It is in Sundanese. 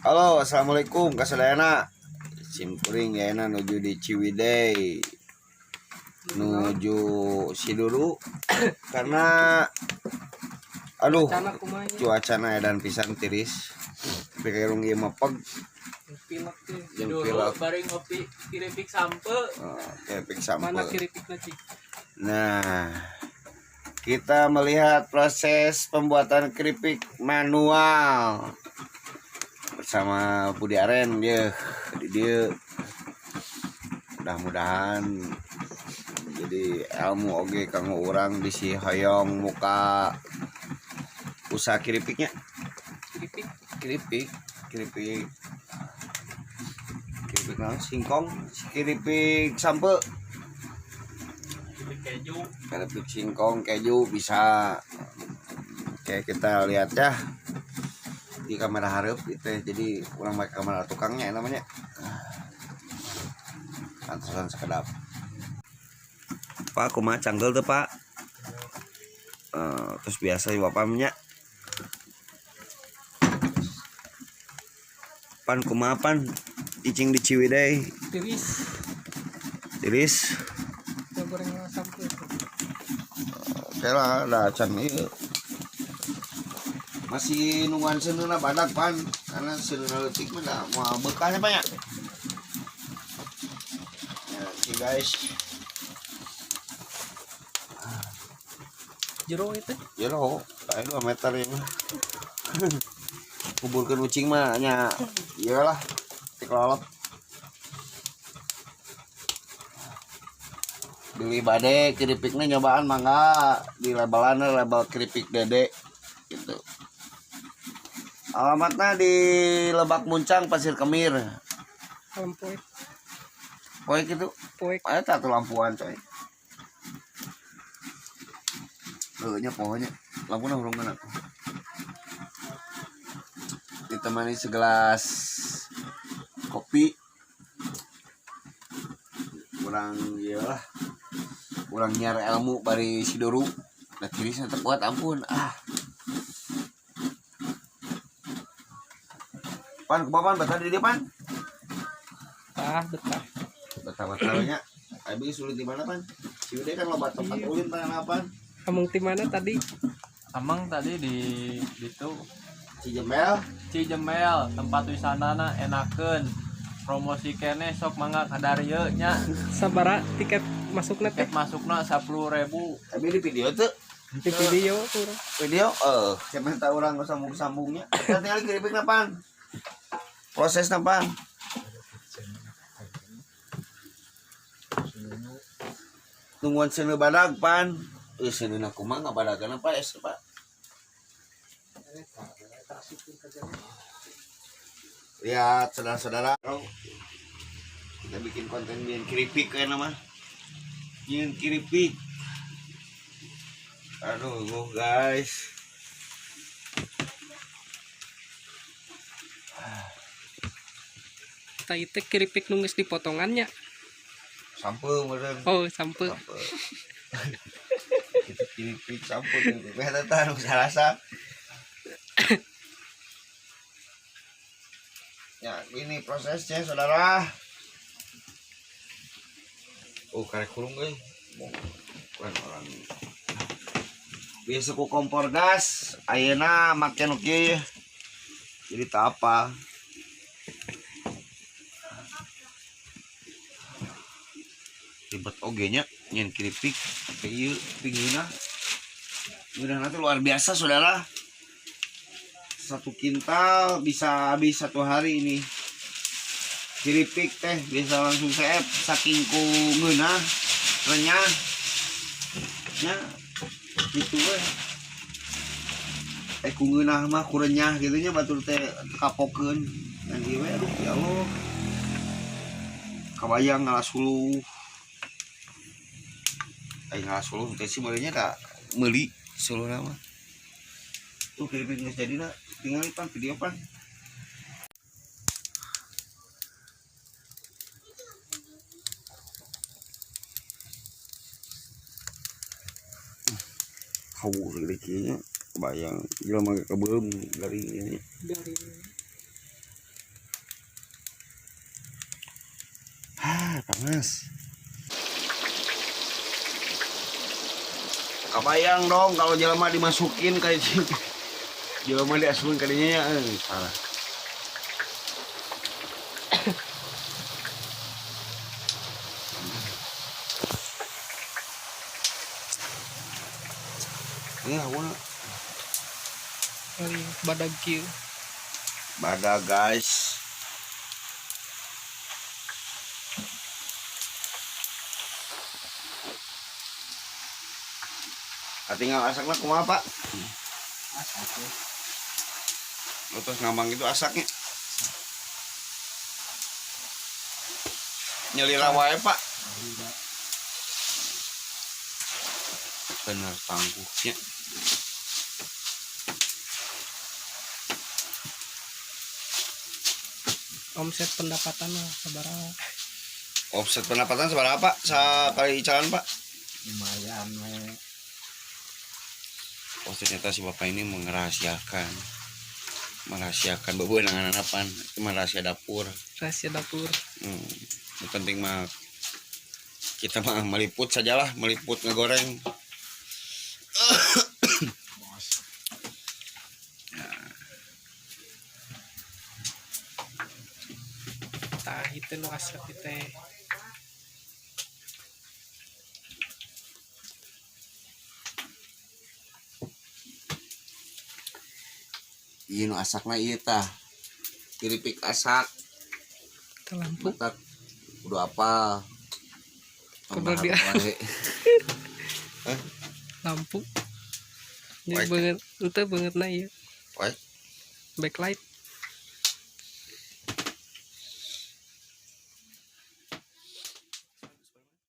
Halo, assalamualaikum kasadayana. Sim kuring ayeuna nuju di Ciwidey, nuju Siduru karena aduh cuacana edan pisan tiris. Tapi kayak ieu mah peg. Jeung pilek. Bareng ngopi kiripik sampe. Oh, keripik sampe. Mana keripikna, Cik? Nah, kita melihat proses pembuatan keripik manual bersama Budi Aren ya. Di dia mudah-mudahan jadi ilmu oge kanggo urang bisi hoyong muka usaha keripiknya. Keripik, keripik, keripik, keripik naon? Singkong, keripik sampe, keripik keju, keripik singkong keju bisa. Oke, kita lihat ya di kamera hareup gitu ya. Jadi kurang pakai kamera tukangnya namanya. Antosan sekedap. Pak, kumaha canggel tuh, Pak? Terus biasa bapak minyak. Pan kumaha pan? Cicing di Ciwidey. Tiris. Tiris. Goreng sampe. Oke lah, dah can ieu. Masih nungguan seuneuhna badag pan, karena seuneuhna leutik mah da moal beukahnya banyak. Ya, oke guys. Jero itu? Jero, kayak 2 meter ini. Kuburkeun ucing mah nya iyalah, tikolot. Beli bade keripiknya nyobaan mangga di labelanna label keripik Dede gitu. Alamatnya di Lebak Muncang, Pasir Kemir. Lampu. Poek itu? Poek. Ada satu lampuan coy. Leunya pohonnya. Lampunya urung kana. Ditemani segelas kopi. Kurang iyalah. Kurang nyiar ilmu bari Siduru. Da tirisna teu kuat ampun. Ah. Pan, kumaha pan betah di dieu pan? Betah, betah. Betah-betah nya. Abi sulit di mana pan? Ciwidey kan loba tempat ulin pan apa? Amang di mana tadi? Amang tadi di ditu Cijemel. Cijemel, tempat wisatana enakeun. Promosi keneh sok mangga kadarieu nya. Sabara tiket masukna teh? Tiket masukna 10.000. Abi di video tuh. Di video urang. Video siapa tahu urang sambung-sambungnya. Kita tinggal keripikna pan. Proses pan. Tungguan seuneu badag pan. Seuneu kumaha ngabadagan apa es Pak? Lihat saudara-saudara, kita bikin konten bikin keripik kayak nama. Bikin keripik. Aduh, guys. Tai teh keripik nu geus dipotongannya. Sampe meureun. Oh, sampe. Sampe. Itu keripik sampe keripik eta tah nu sarasa. Ya, ini prosesnya saudara. Oh, karek kurung euy. Kurang orang. Biasa ku kompor gas, ayeuna make nu kieu. Jadi tak apa. Ribet oge nya nyen keripik teh ieu pinggirna. Ngeunahna teh luar biasa saudara. 1 kintal bisa habis 1 hari ini. Keripik teh bisa langsung seep saking ku ngeunah renyah. Nya gitu we. Ku ngeunah mah ku renyah gitu nya batur teh kapokeun. Dan ieu we aduh ya Allah. Kabayang ngalas hulu. Aing ngalas hulu teh sih meulina da meuli suluhna mah. Tuh keripik geus jadina, tinggal pan video pan. Hawu segede kieu nya, kebayang jelema ge kebeureum dari ini. Dari. Panas. Kebayang dong kalau jelema dimasukin kayak gitu. Jelema diasupin kadinya ya, parah. Ini aku nak. Oh iya, badag kieu. Badag guys. Tinggal asaknya kumaha, Pak? Asak ya. Terus ngambang gitu asaknya. Nyelira wae, Pak. Bener tangguhnya. Omset pendapatan mah sabaraha? Omset pendapatan sabaraha, Pak? Sakali icalan, Pak? Lumayan we. Oh, ternyata si bapak ini merahasiakan. Merahasiakan bebenangan apaan? Itu mah rahasia dapur. Rahasia dapur. Yang penting mah kita mah meliput sajalah, meliput ngegoreng. Bos. Tah itu nu asli teh. Ieu nu asakna ieu tah. Keripik asak. Tah lampu. Matak kudu apal. Kudu dia. Hah? Lampu. Ini Baik. banget, itu banget na ieu. Baik. Backlight.